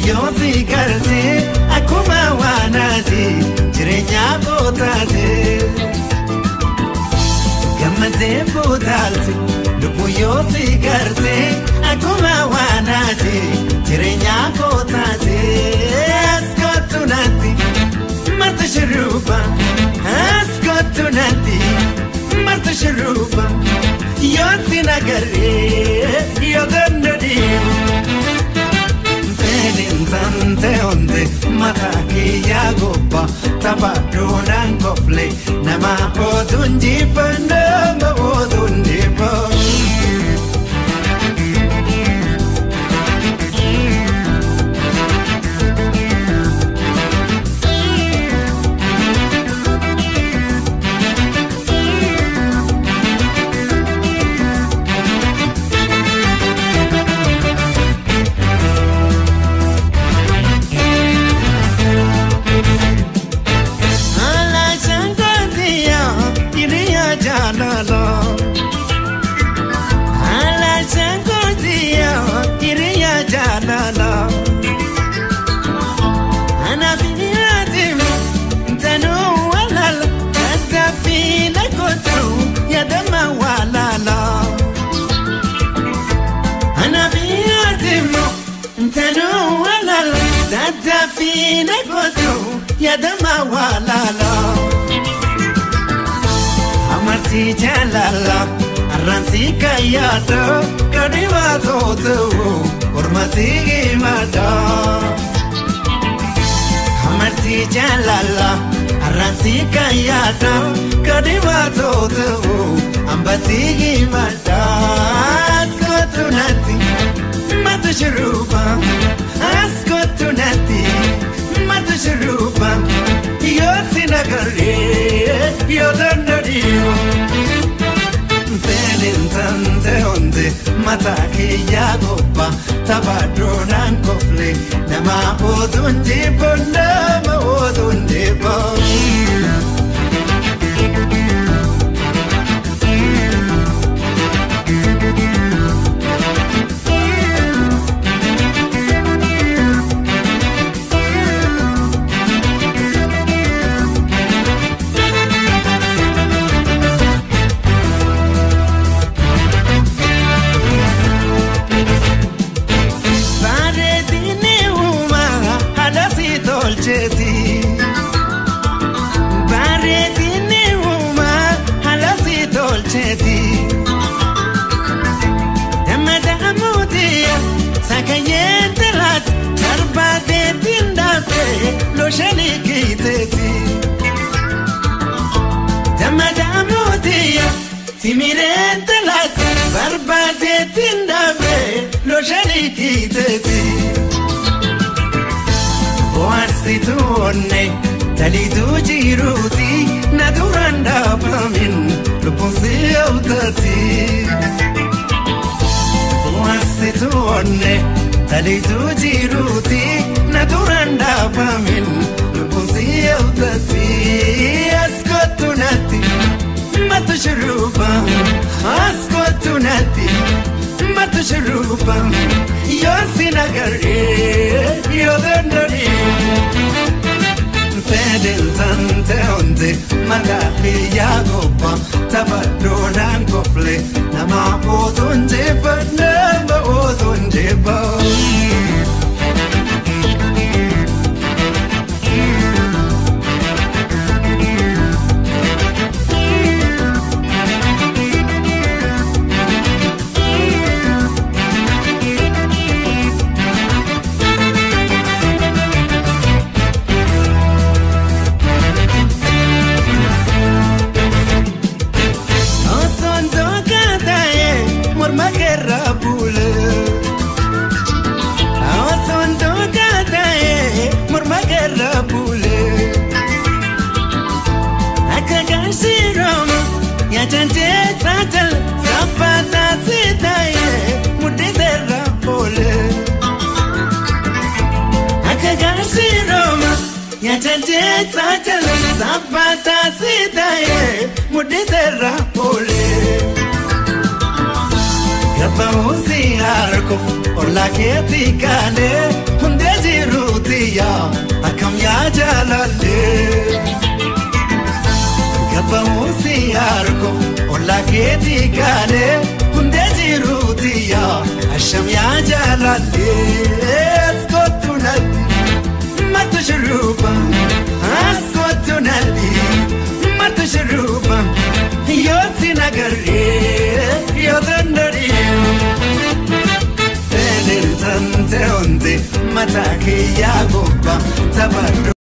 Lubbu yoo si garte akkuma waanaati jireenya kootaate. Gammadee buutaalte lubbu yoo si garte akkuma waanaati jireenya kootaate. As kootu natti marti shurruba, as kootu natti marti shurruba, yoo si nagarree yoo dandadiibu. Tante onde mata kiyya gobba taphadhuudhaan kofle nama oduun jibba nama oduun jibba. Yadama walala amarti jalala arransi kayata kadima totu ormati gimata amarti jalala arransi kayata kadima totu ambati gimata askotu natti matu shuruba askotu natti matu shuruba yoo si nagarree yoo dandadiibu. Fedhin tante onde mata kiyya gobba taphadhuudhaan kofle nama oduun jibbu nama oduun jibbu. Bareedinni uumaa haala si tolcheeti. Damma sakayyeen talaati barbaadeetiin daaftee looshanii kiiteeti. Damma timireen talaati barbaadeetiin daaftee looshanii kiiteeti. Bohaarsituu onne taliituu jiruuti na duraan dhaabamin lubbuun si hawwatati. Bohaarsituu onne taliituu jiruuti na duraan dhaabamin lubbuun si hawwatati. As kootu natti matu shurruba, as kootu natti matu shurruba, yoo si nagarree yoo dandadiibu. Fedhin tante onde mata kiyya gobba taphadhuudhaan kofle nama oduun jibba nama oduun jibba. Gabbaa'uun si harkuuf ollaa keetti kaalee hundee. Jiruutiyaa akkam yaa jaalallee. Gabbamuusi harkuuf ollaa keetii kaalee hundee jiruutiyaa asham yaa jaalallee. Askootu nalli matu shurruba askootu nalli matu shurruba yoo si nagarree yoo dandari'ee. Tante onte mata kiyya gobba taphadhu.